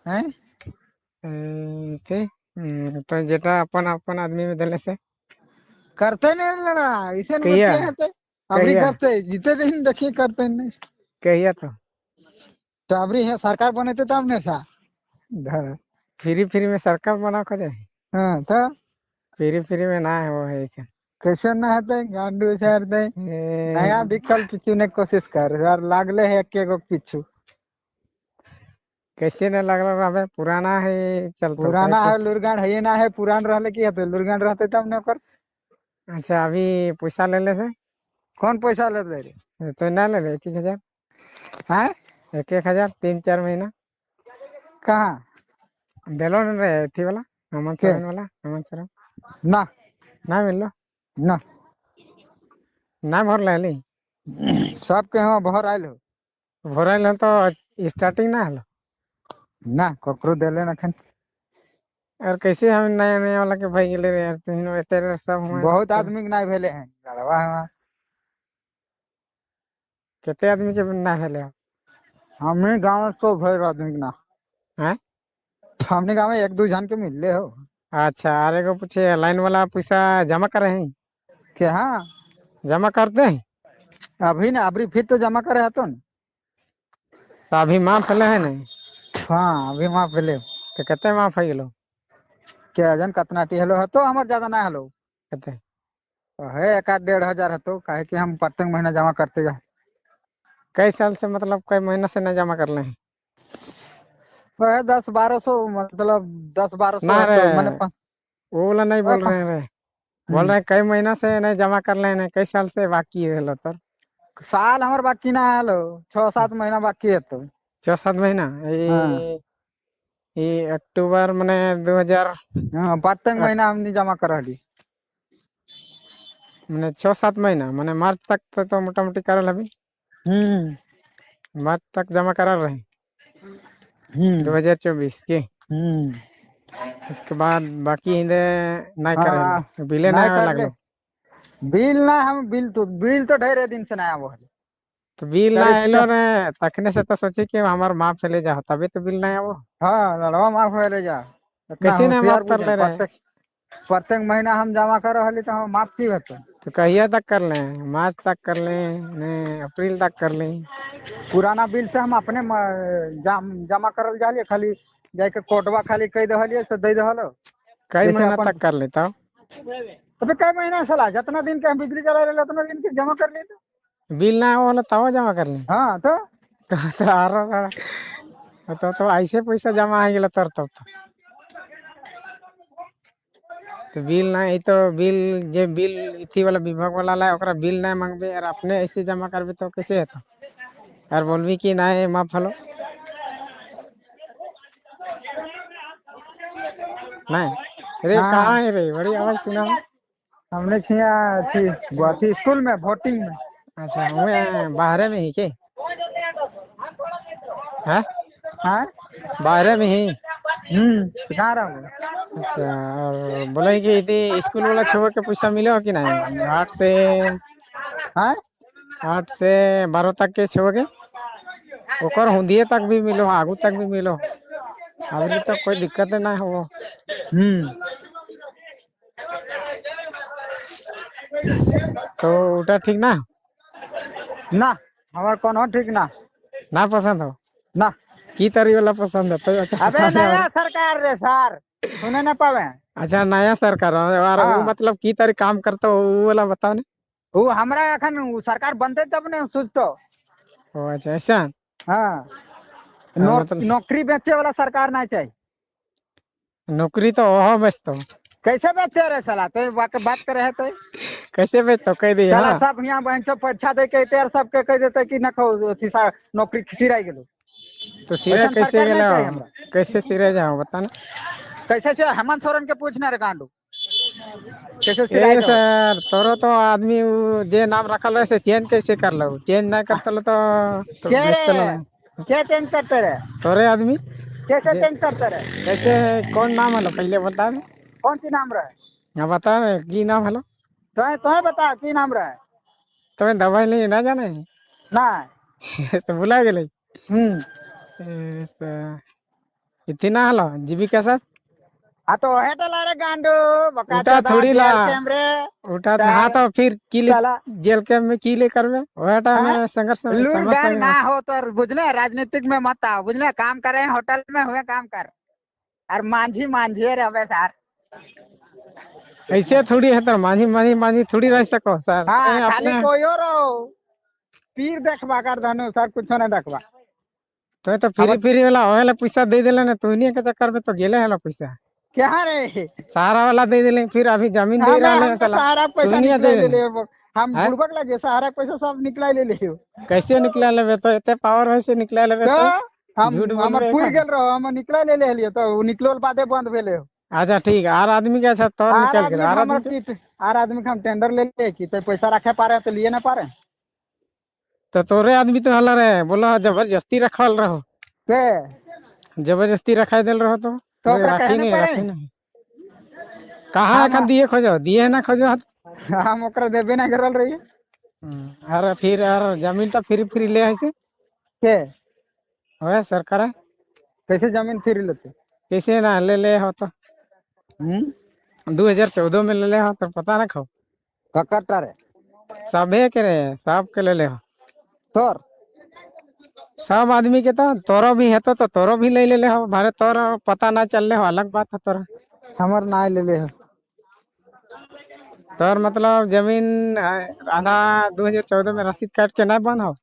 हैं? ठीक। तो जेटा अपन अपन आदमी में देले से करते नहीं लड़ा इसे न कहिया? बतिया हेते अबरी कहिया? करते जीते दिन देखिए करते नहीं। कहिया तो? तो अबरी है सरकार बनेते तब ने सा। फ्री फ्री में सरकार बना के जाए। हाँ तो फ्री फ्री में ना है वो है ऐसे। कैसे ना हेते गांडू सर दे। नया विकल्प चुने के कोशिश कर यार, लागले है एक एगो पीछू। कैसे न लगल रहे, पुराना है चलतो। पुराना काहे है लुरगान है ना है, पुरान रहले की हेते लुरगान रहते तब ने ओकर। अच्छा अभी पैसा ले ले से? कौन पैसा ले ले रे? तो ना ले ले 1-1000। हैं? 1-1000 3-4 महीना। कहाँ? देलो न रे अथी वाला, हेमंत के? सोरेन वाला, हेमंत सोरेन। ना। ना मिललो? ना। ना भर लेली? सबके यहाँ भर आयल हो। भरल हल तो स्टार्टिंग ना हलो? ना ककरो देले न अखन। और कैसे हम नया नया वाला के भई गेले रे यार, तुम एते रे सब हुआ। बहुत आदमी के ना भेले हैं गड़वा हुआ। कते आदमी के ना भेले? हमने गांव में तो भर आदमी के ना। हैं? हमने गांव में 1-2 जन के मिलले हो। अच्छा और एगो पूछे लाइन वाला पैसा जमा करे हैं? के हाँ। जमा करते हैं? अभी ना, अभी फिर तो जमा करे हतो न। तो अभी माफ भेले है नहीं? हाँ अभी माफ भेले। तो कते माफ हो गेलो? के जन कतना टी हेलो हतो, हमर ज्यादा ना हेलो। कते? है 1-1.5 हजार हतो, काहे कि हम प्रत्येक महीना जमा करते जा। कई साल से मतलब कई महीना से ना जमा कर ले हैं? वह 10-1200, मतलब 10-1200 ना हतो, रे, माने वो वाला नहीं बोल वह रहे हैं रे। बोल रहे हैं कई महीना से नहीं जमा कर ले हैं, कई साल से बाकी है लो तर। साल हमार बाकी ना हेलो, 6-7 महीना बाकी है तो। 6-7 महीना? हाँ। ये अक्टूबर माने 2000। हाँ, प्रत्येक महीना हम नहीं जमा कर रही। माने 6-7 महीना, माने मार्च तक तो मोटा-मोटी करल अभी। मार्च तक जमा करल रहे। 2024 के। उसके बाद बाकी इंदे नहीं करे हाँ, बिले नहीं नहीं आवे कर लागलो। ले। बिल ना हम बिल तो ढेरे दिन से ना आवो है। तो बिल ना करीब आइलो रे, तखने से तो सोचे कि हमार माफ फैले जा, तभी तो बिल ना आवो। हाँ, लड़वा माफ फैले जा। इतना कैसे ना होशियार माफ कर बुझे, ले रहे? प्रत्येक महीना हम जमा कर रहली तो हम माफ की होते। तो कहिया तक कर ले? मार्च तक कर ले, ने अप्रैल तक कर ले। पुराना बिल से हम अपने जमा करल जालिए, खाली जाके कोटवा खाली कह दहलिए से दे दहलो। कई जैसे महीना अपन तक कर लेता हूँ। अबे कई महीना साला, जितना दिन के हम बिजली चला रहे उतना दिन के जमा कर लिए तो। बिल ना वाला तब जमा कर ले। हाँ, तो? तो आ रहा था। तो ऐसे पैसा जमा आ गया तर तब तो। तो बिल ना, ये तो बिल जे बिल इथी वाला विभाग वाला लाए ओकरा बिल ना मांगबे और अपने ऐसे जमा करबे तो कैसे हेतो? और बोलबी कि ना ये माफ हलो। नहीं। अरे हाँ। कहाँ है रे? बड़ी आवाज सुना। हमने किया थी, वो थी स्कूल में वोटिंग में। अच्छा, मैं बाहर में ही के? हाँ? हाँ? बाहर में ही। तो कहाँ रहा हूँ? अच्छा, और बोले कि इतनी स्कूल वाला छोड़ के पैसा मिलो कि नहीं? हाँ? 8 से 12 तक के छोड़ के? ओकर हुंदिये तक भी मिलो, आगू तक भी मिलो। अभी तो कोई दिक्कत ना हो। तो उटा ठीक ना? ना, हमार कौन हो ठीक ना। ना पसंद हो? ना। की तरी वाला पसंद है? तो अच्छा अबे बता दे नया और। सरकार रे सर, सुने ना पावे। अच्छा नया सरकार और वो हाँ। मतलब की तरी काम करता हो, वो वाला बताओ ना। वो हमरा अखन वो सरकार बनते तब ने सोचतो। ओ अच्छा ऐसा? हाँ। हाँ, मतलब नौकरी बेचे वाला सरकार ना चाहिए। नौकरी तो ओहो बेचतो। कैसे बेचे रे साला? तो बात करे है तो। कैसे बेचतो? कह दे, साला हाँ। सब यहाँ बहन चो परीक्षा दे के तैयार सबके कह देते कि नखो, अथी सा, नौकरी सिराई गेलो। तो सिरा ऐसा कैसे सरकार नहीं गेलो? चाहिए हमरा। कैसे सिरे जाओ बता ना। कैसे से हेमंत सोरेन के पूछना रे गांडू। कैसे ए सिराई जाओ? सर, तोरो तो आदमी उ जे नाम रखल रहे से चेंज कैसे कर लो? चेंज नहीं करते लो तो के रे? बेचते लो नहीं। क्या चेंज करते रे? तोरे आदमी? कैसे जे चेंज करते रे? कैसे कौन नाम है पहले बता दे। कौन सी नाम रहे? हाँ बता रे, की नाम है? तो बता की नाम रहे? तो दवाई नहीं ना जाने? ना। तो बुला गेले। इतना हलो जीविका सर। हाँ तो हेटा ला रे गांडू बका उठा चोदा थोड़ी ला। जेल कैमरे उठा सर, हाँ तो फिर की ले साला। जेल के में की ले करबे ओहेटा हाँ? में संघर्ष लूर समझता डर ना हो तो बुझले, राजनीतिक में मत आओ बुझले, काम करे होटल में हुए काम कर और मांझी मांझी रे अबे सर। ऐसे थोड़ी है तो मांझी मांझी मांझी थोड़ी रह सको सर। हाँ ए, खाली अपने कोई और हो तीर देखबा कर धनु सर कुछो नहीं देखबा। तो फ्री फ्री वाला होएला पैसा दे देले ना, तू के चक्कर में तो गेले हलो पैसा। क्या रे सहारा वाला दे देले, फिर अभी जमीन दे हम रहा है हम तो साला। सहारा पैसा दुनिया निकला दे ले देले। ले, हम हैं? बुड़बक लगे सहारा पैसा सब निकला ले ले। कैसे निकला लेबे तो एते पावर है से निकला लेबे तो तो हम झूठ हमर बोलबे पुर एखन। गेल रहो, हम निकला ले ले तो उ निकलोल बादे बंद भेले। अच्छा ठीक, आर आदमी के अच्छा तोर आर निकल आदमी गेल, आर हमर आदमी के पीठ आर आदमी के हम टेंडर ले ले की तो पैसा रखे पारे तो लिए ना पारे। तो तोरे आदमी तो हला रहे बोला जबरदस्ती रखल रहो। के जबरदस्ती रखाई देल रहो तो तो बोले ओकरा राखी कहे ना नहीं, पारे। राखी नहीं। कहाँ हम एखन दिए खोजो, दिए ना खोजो हाथ। हम ओकरा देबे ना करल रहिए। अरे फिर अरे जमीन तो फ्री फ्री ले है से। के ओए सरकार कैसे जमीन फ्री लेते? कैसे ना ले ले हो तो 2014 में ले ले हो तो पता ना खाओ। ककरटा रे? सबे के रे, सब के ले ले हो। तोर? सब आदमी के तो तोरो भी है तो तोरो भी ले ले ले हो, भारे तोर पता ना चल ले हो, अलग बात है तोरा। हमर ना ले ले हो। तोर मतलब जमीन आधा 2014 में रसीद काट के ना बंद हो?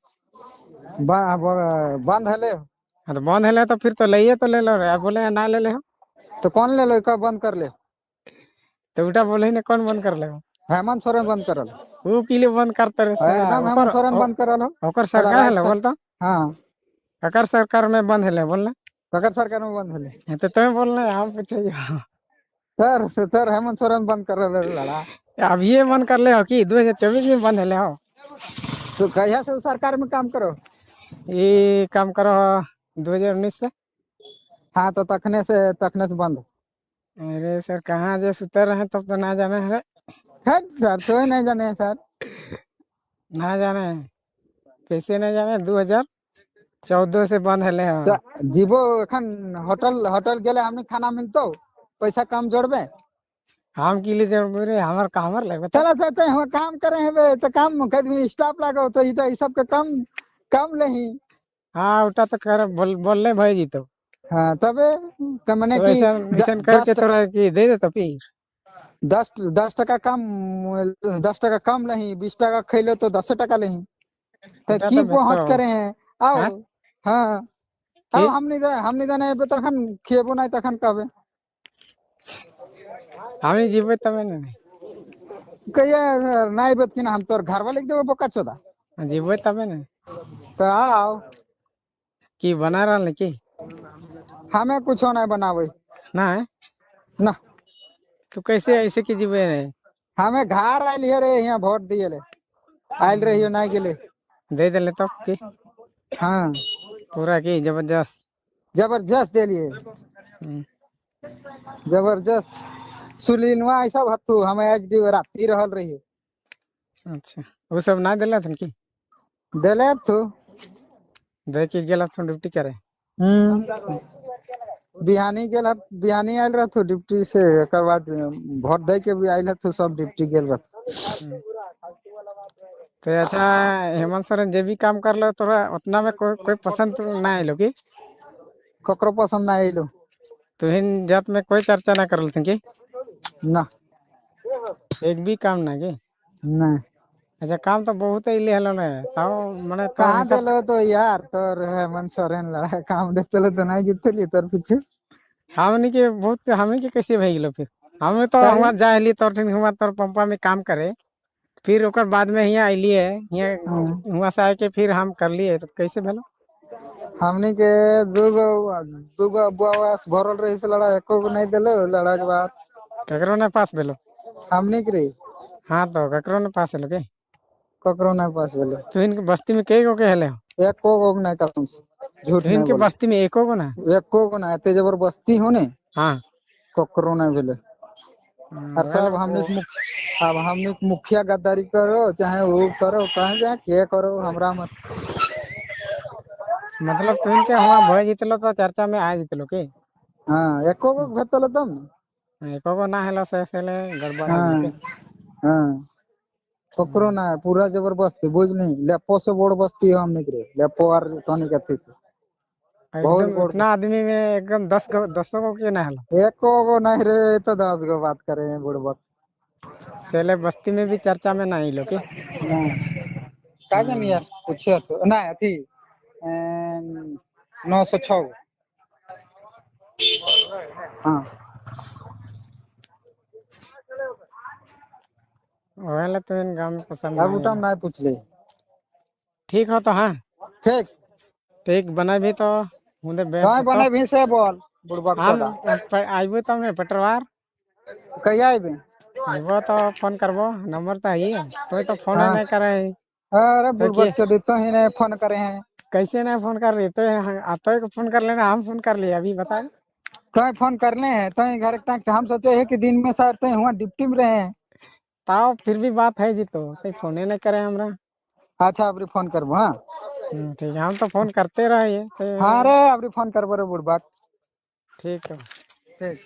बंद हले। हाँ तो बंद हले तो फिर तो लइए तो ले लो रे, अब बोले ना ले ले हो। तो कौन ले लो, कब बंद कर ले? तो उठा बोले ने कौन बंद कर ले? हेमंत सोरेन बंद करल। वो के लिए बंद करते रे साला? एकदम हेमंत सोरेन बंद करल हो। ओकर सरकार साला है राज बोलता? हाँ। ककर सरकार में बंद हले बोलना? ककर सरकार में बंद हले? हाँ, तो तुम्हें बोलना है, हम पूछे। सर, सर हेमंत सोरेन बंद करल रे लड़ा। अब ये बंद कर ले हो कि 2024 में बंद हले हो? तो कहिया से उस सरकार में काम करो? ये काम करो 2019 से। हाँ तो तखने से बंद। अरे सर कहाँ जे सुतर रहे तब तो ना जाने है। है सर, तो नहीं जाने है सर। ना जाने है। कैसे नहीं जाने? 2014 से बंद हले हो। तो जीवो एखन होटल गेले हमने खाना मिलतो, पैसा कम जोड़बे। हम की लिए जोड़बे रे, हमर काम लगबे तो। चला जाते हम काम करे हैं बे, तो काम कदमी स्टाफ लागो तो ई तो ई सब के कम लेही। हाँ उठा तो कर, बोलले भाई जी तो। हाँ तबे कमने तो की ऐसा करके तोरा की दे दे तो फिर। दस टका कम, 10 टका कम लही, 20 टका खैलो तो 10 टका लही। तो उठा की तो पहुंच बेहतर। करे हैं? आओ। हाँ? हाँ। की? आओ, हम नहीं जाने एबे तखन खेबो नहीं तखन कहबे। हम नहीं जीबे तबे ने। कहिया नहीं एबे कि ना हम तोर घरवा लिख देबो बोका चोदा। हाँ, जीबे तबे ने। तो आओ। की बना रहल है की? हमें कुछ नहीं बनावे। ना है? ना। तो कैसे ऐसे की जीबे रे? हमें घर आइल हे रे, यहाँ वोट दिए ले। आइल रहियो नहीं गेले। दे देले तब की? हाँ। पूरा की जबरदस्त। जबरदस्त देलिए। जबरदस्त। सुलीनवा ऐसा हत्थू हमें आज डी राती रहल रही। अच्छा वो सब ना देला थन की? देले तू। दे के गेला थन ड्यूटी करे। बिहानी गेल हत, बिहानी आयल रहथु ड्यूटी से, एकर बाद वोट दे के भी आयल हथु, सब ड्यूटी गेल रहथु। तो अच्छा हेमंत सोरेन जे भी काम कर लो तोरा उतना में कोई पसंद तो ना आइलो की? ककरो पसंद ना आइलो। तुहिन जात में कोई चर्चा ना करल थन की? ना। एक भी काम ना की? ना। अच्छा काम तो बहुत अइले हलो ने, ताओ माने तोर कहाँ हिसाब देलो तो यार, तोर हेमंत सोरेन लड़ा काम देते तो नहीं जीतली तोर पीछे। हमनी के बहुत, हमनी के कैसे भई गेलो फिर? हम तो अरे। हुआ जा हली तोर ठिन हुआ तोर पंपा में काम करे, फिर ओकर बाद में हियां अइलिए, हियां हुआ से आके फिर हम कर लिए, तो कैसे भेलो? हमनी के दुगो अब्बुआ भरल रही से लड़ा, एको गो नहीं देलो लड़ा के बाद। ककरो ना पास भेलो? हमनी के रे। हाँ तो ककरो ना पास भेलो के? ककरो ना पास भेलो। तो इनके बस्ती में कई गो के हेले हो? एको गो ना कसम से, झूठ तो नहीं इनके बोलो। बस्ती में एको गो ना? एको गो ना, एते जबर बस्ती हो ने। हाँ। ककरो ना भेले। और सब हमनी के अब हमनी के मुखिया गद्दारी करो चाहे वो करो, कहे जाए के करो, हमरा मत। मतलब तुम के हुआ भय जीतलो तो चर्चा में आ जीतलो के? हाँ एको गो भेटल तब ने। एको गो ना हेलो से से गड़बड़ है। हाँ हाँ ककरो ना है, पूरा जबरदस्ती बुझली। लेपो से बड़ बस्ती है हमनी के रे, लेपो और तनी के अथी से बहुत एकदम बड़। उतना आदमी में एकदम 10 गो 10 गो के ना हेलो। एको गो नहीं रे तो 10 गो बात करे हैं बुड़बक। सेले बस्ती में भी चर्चा में नहीं लो के। ना का जानी यार पूछे तो ना अथी 906 गो। हाँ ओहेला तो इन गांव में पसंद अब नहीं उठम है। नहीं पूछले। ठीक हो तो हाँ ठीक ठीक बना भी तो मुंदे बैठ चाहे तो बने भी से बोल बुड़बक हम तोड़ा। आइबो तब ने पटरवार। कहिया आइबे? आइबो तो फोन करबो, नंबर तो है तो फोन हाँ। नहीं करे है। अरे तो बुड़बक चोदी तो ही नहीं फोन करे हैं। कैसे नहीं फोन कर रही तो आते को फोन कर लेना, हम फोन कर लिए अभी बता। तो फोन करने हैं तो घर टाक हम सोचे है कि दिन में सर तो हुआ डिप्टी में रहे हैं। ताओ फिर भी बात है जी तो फोन नहीं करे हमरा। अच्छा अबरी फोन करबो। हाँ ठीक है, हम तो फोन करते रहे तो। हाँ रे अबरी फोन करबो रे बुड़बक। ठीक है ठीक।